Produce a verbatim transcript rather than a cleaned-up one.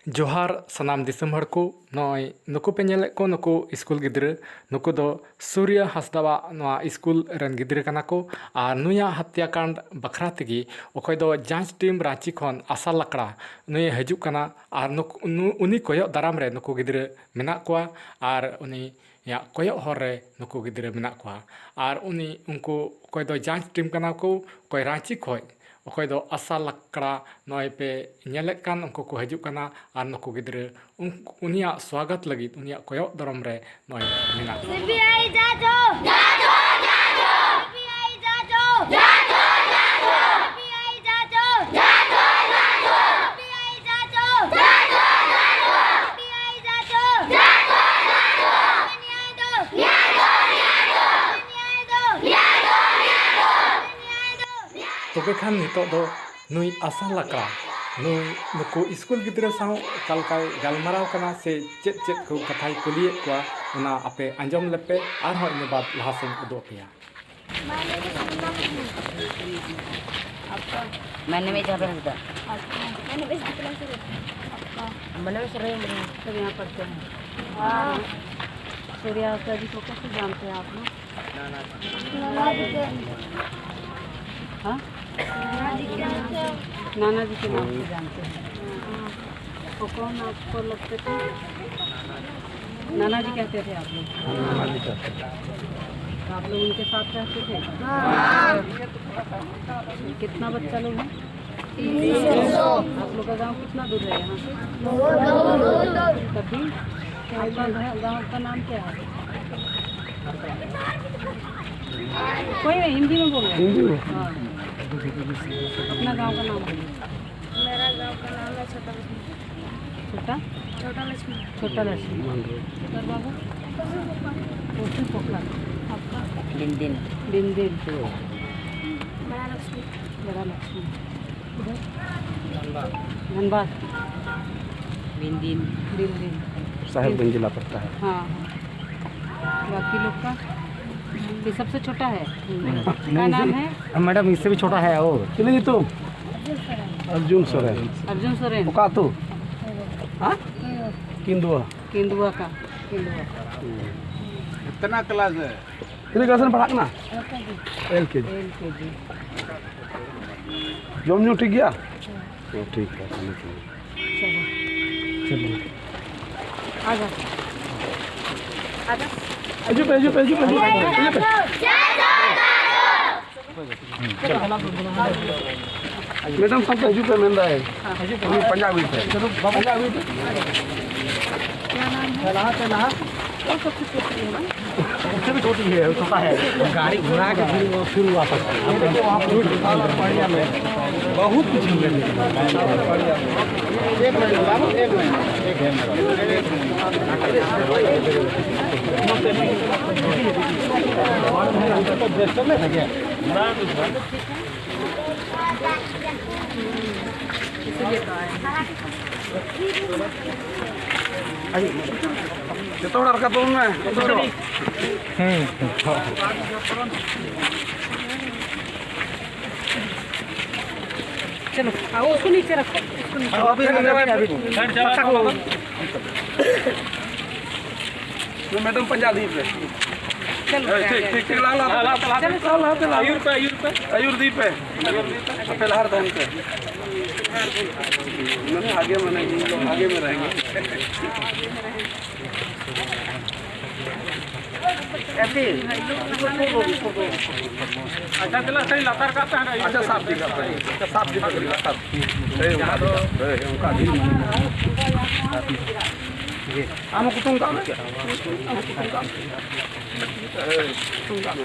ᱡᱚᱦᱟᱨ ᱥᱟᱱᱟᱢ ᱫᱤᱥᱚᱢ ᱦᱚᱲ ᱠᱚ᱾ ᱱᱚᱜᱼᱚᱭ ᱱᱩᱠᱩ ᱯᱮ ᱧᱮᱞᱮᱫ ᱠᱚ, ᱱᱩᱠᱩ ᱥᱠᱩᱞ ᱜᱤᱫᱽᱨᱟᱹ, ᱱᱩᱠᱩ ᱫᱚ ᱥᱩᱨᱭᱟ ᱦᱟᱸᱥᱫᱟᱣᱟᱜ ᱱᱚᱣᱟ ᱥᱠᱩᱞ ᱨᱮᱱ ᱜᱤᱫᱽᱨᱟᱹ ᱠᱟᱱᱟ ᱠᱚ᱾ ᱟᱨ ᱱᱩᱭᱟᱜ ᱦᱟᱛᱭᱟᱠᱟᱱᱰ ᱵᱟᱠᱷᱨᱟ ᱛᱮᱜᱮ ᱚᱠᱚᱭ ᱫᱚ ᱡᱟᱸᱪ ᱴᱤᱢ ᱨᱟᱸᱪᱤ ᱠᱷᱚᱱ ᱟᱥᱟ ᱞᱟᱠᱲᱟ ᱱᱩᱭᱮ ᱦᱤᱡᱩᱜ ᱠᱟᱱᱟ᱾ ᱟᱨ ᱱᱩᱠ-, ᱱᱩ-, ᱩᱱᱤ ᱠᱚᱭᱚᱜ ᱫᱟᱨᱟᱢ ᱨᱮ ᱱᱩᱠᱩ ᱜᱤᱫᱽᱨᱟᱹ ᱢᱮᱱᱟᱜ ᱠᱚᱣᱟ᱾ ᱟᱨ ᱩᱱᱤᱭᱟᱜ ᱠᱚᱭᱚᱜ ᱦᱚᱨ ᱨᱮ ᱱᱩᱠᱩ ᱜᱤᱫᱽᱨᱟᱹ ᱢᱮᱱᱟᱜ ᱠᱚᱣᱟ᱾ ᱟᱨ ᱩᱱᱤ, ᱩᱱᱠᱩ ᱚᱠᱚᱭ ᱫᱚ ᱡᱟᱸᱪ ᱴᱤᱢ ᱠᱟᱱᱟ ᱠᱚ, ᱚᱠᱚᱭ ᱨᱟᱸᱪᱤ ᱠᱷᱚᱱ, ᱚᱠᱚᱭ ᱫᱚ ᱟᱥᱟ ᱞᱟᱠᱲᱟ, ᱱᱚᱜᱼᱚᱭ ᱯᱮ ᱧᱮᱞᱮᱫ ᱠᱟᱱ, ᱩᱱᱠᱩ ᱠᱚ ᱦᱤᱡᱩᱜ ᱠᱟᱱᱟ᱾ ᱟᱨ ᱱᱩᱠᱩ ᱜᱤᱫᱽᱨᱟᱹ ᱩᱱ-, ᱩᱱᱤᱭᱟᱜ ᱥᱣᱟᱜᱚᱛ ᱞᱟᱹᱜᱤᱫ, ᱩᱱᱤᱭᱟᱜ ᱠᱚᱭᱚᱜ ᱫᱚᱨᱚᱢ ᱨᱮ ᱱᱚᱜᱼᱚᱭ ᱢᱮᱱᱟᱜ ᱠᱚᱣᱟ᱾ ᱥᱤᱵᱤᱟᱭ ᱡᱟᱡᱚ! ᱡᱟᱡᱚ, ᱡᱟᱡᱚ! ᱥᱤᱵᱤᱟᱭ ᱡᱟᱡᱚ! ᱡᱟᱡᱚ, ᱡᱟᱡᱚ! ᱥᱤᱵᱤᱟᱭ ᱡᱟᱡᱚ! ᱡᱟᱡᱚ, ᱡᱟᱡᱚ! ᱥᱤᱵᱤᱟᱭ ᱡᱟᱡᱚ! ᱡᱟᱡᱚ, ᱡᱟᱡᱚ! ᱥᱤᱵᱤᱟᱭ ᱡᱟᱡᱚ! ᱡᱟᱡᱚ, ᱡᱟᱡᱚ! ᱱᱤᱭᱟᱭ ᱫᱚ! ᱱᱤᱭᱟᱭ ᱫᱚ! ᱱᱤᱭᱟᱭ ᱫᱚ! ᱱᱤᱭᱟᱭ ᱫᱚ! ᱱᱤᱭᱟᱭ ᱫᱚ! ᱛᱚᱵᱮ ᱠᱷᱟᱱ ᱱᱤᱛᱚᱜ ᱫᱚ ᱱᱩᱭ ᱟᱥᱟ ᱞᱟᱠᱲᱟ, ᱱᱩᱭ ᱱᱩᱠᱩ ᱥᱠᱩᱞ ᱜᱤᱫᱽᱨᱟᱹ ᱥᱟᱶ ᱚᱠᱟ ᱞᱮᱠᱟᱭ ᱜᱟᱞᱢᱟᱨᱟᱣ ᱠᱟᱱᱟ ᱥᱮ ᱪᱮᱫ ᱪᱮᱫ ᱠᱚ ᱠᱟᱛᱷᱟᱭ ᱠᱩᱞᱤᱭᱮᱫ ᱠᱚᱣᱟ, ᱚᱱᱟ ᱟᱯᱮ ᱟᱸᱡᱚᱢ ᱞᱮᱯᱮ, ᱟᱨᱦᱚᱸ ᱤᱱᱟᱹ ᱵᱟᱫᱽ ᱞᱟᱦᱟ ᱥᱮᱫ ᱩᱫᱩᱜ ᱟᱯᱮᱭᱟ᱾ आपका? मैंने भी जहाँ पे रहता। आपका? मैंने भी जहाँ पे रहता। आपका? मैंने भी सर, सब यहाँ पढ़ते हैं। हाँ। सूर्या आचार्य जी को कैसे जानते हैं आप लोग? हाँ? नाना जी के नाम से जानते हैं। वो कौन आपको लगते थे? नाना जी कहते थे आप लोग? तो आप लोग उनके साथ रहते थे? कितना बच्चा लोग है? आप लोग का गांव कितना दूर है यहाँ से? तभी आपका गांव का नाम क्या है? कोई नहीं, हिंदी में बोलो। हिंदी में? हाँ। अपना गांव का नाम बोलो। मेरा गांव का नाम है छोटा लक्ष्मी। छोटा? छोटा लक्ष्मी। छोटा लक्ष्मी। और बाबू? पोखर। आपका? बिंदिन। बिंदिन। बड़ा लक्ष्मी। बड़ा लक्ष्मी। धनबाद। बिंदिन। बिंदिन। साहेबगंज जिला पड़ता है। हाँ, हाँ। बाकी लोग का? ये सबसे छोटा है। क्या नाम है? मैडम, इससे भी छोटा है। और चलिए तो अर्जुन सोरेन। अर्जुन सोरेन। ओका तो हाँ? किंदुआ। किंदुआ का, किंदुआ का। कितना क्लास है? ᱛᱤᱱᱟᱹᱜ ᱠᱞᱟᱥ ᱨᱮ ᱯᱟᱲᱦᱟᱜ ᱠᱟᱱᱟ? ᱮᱞ ᱠᱮ ᱡᱤ᱾ ᱮᱞ ᱠᱮ ᱡᱤ᱾ ᱡᱚᱢ ᱧᱩ ᱴᱷᱤᱠ ᱜᱮᱭᱟ? ᱦᱮᱸ, ᱴᱷᱤᱠ ᱜᱮᱭᱟ, ᱛᱟᱦᱞᱮ ᱴᱷᱤᱠ ᱜᱮᱭᱟ᱾ ᱪᱚᱞᱚ᱾ ᱪᱚᱞᱚ᱾ ᱟᱫᱚ, ᱟᱫᱚ᱾ ᱦᱤᱡᱩᱜ ᱯᱮ, ᱦᱤᱡᱩᱜ ᱯᱮ, ᱦᱤᱡᱩᱜ ᱯᱮ, ᱦᱤᱡᱩᱜ ᱯᱮ, ᱦᱤᱡᱩᱜ ᱯᱮ᱾ ᱢᱮᱰᱟᱢ ᱥᱟᱶᱛᱮ ᱦᱤᱡᱩᱜ ᱯᱮ ᱢᱮᱱᱫᱟᱭ᱾ ᱩᱱᱤ ᱯᱟᱸᱡᱟ ᱟᱹᱜᱩᱭ ᱯᱮ᱾ ᱯᱟᱸᱡᱟ ᱟᱹᱜᱩᱭ ᱯᱮ᱾ ᱞᱟᱦᱟ ᱛᱮ ᱞᱟᱦᱟ᱾ उससे भी छोटी है, वो छोटा है। गाड़ी घुरा के फिर वो फिर वापस। बहुत कुछ। एक मिनट बाबू, एक मिनट, एक मिनट। ᱡᱚᱛᱚ ᱦᱚᱲ ᱨᱟᱠᱟᱵ ᱛᱟᱵᱚᱱ ᱢᱮ, ᱡᱚᱛᱚ ᱦᱚᱲ᱾ ᱦᱩᱸ᱾ चलो, आओ, उसको नीचे रखो, उसको नीचे। हाँ, अभी, अभी, अभी, अभी। अच्छा, वो मैडम पंजा दी पे। चलो, ए, ठीक, ठीक, ठीक, ला, ला, ला, ला, ला, ला, ला, ला। आयुर पे, आयुर पे। आयुर दी पे। आप लहर धन पे। मैंने आगे, मैंने, आगे में रहेंगे। ᱮᱯᱤᱞ᱾ ᱟᱪᱪᱷᱟ, ᱛᱟᱦᱞᱮ ᱥᱟᱹᱨᱤ ᱞᱟᱛᱟᱨ ᱠᱟᱜ ᱛᱟᱦᱮᱱᱟ᱾ ᱟᱪᱪᱷᱟ, ᱥᱟᱵ ᱤᱫᱤ ᱠᱟᱜ ᱯᱮ᱾ ᱟᱪᱪᱷᱟ, ᱥᱟᱵ ᱤᱫᱤ ᱠᱟᱜ ᱯᱮ, ᱞᱟᱛᱟᱨ᱾ ᱦᱳᱭ, ᱚᱱᱠᱟ ᱜᱮ᱾ ᱦᱳᱭ, ᱚᱱᱠᱟ ᱜᱮ᱾ ᱟᱢ ᱦᱚᱸ ᱠᱩᱴᱩᱝ ᱠᱟᱜ ᱢᱮ᱾ ᱟᱢ ᱦᱚᱸ ᱠᱩᱴᱩᱝ ᱠᱟᱜ ᱢᱮ᱾ ᱦᱳᱭ, ᱠᱩᱴᱩᱝ ᱠᱟᱜ ᱢᱮ᱾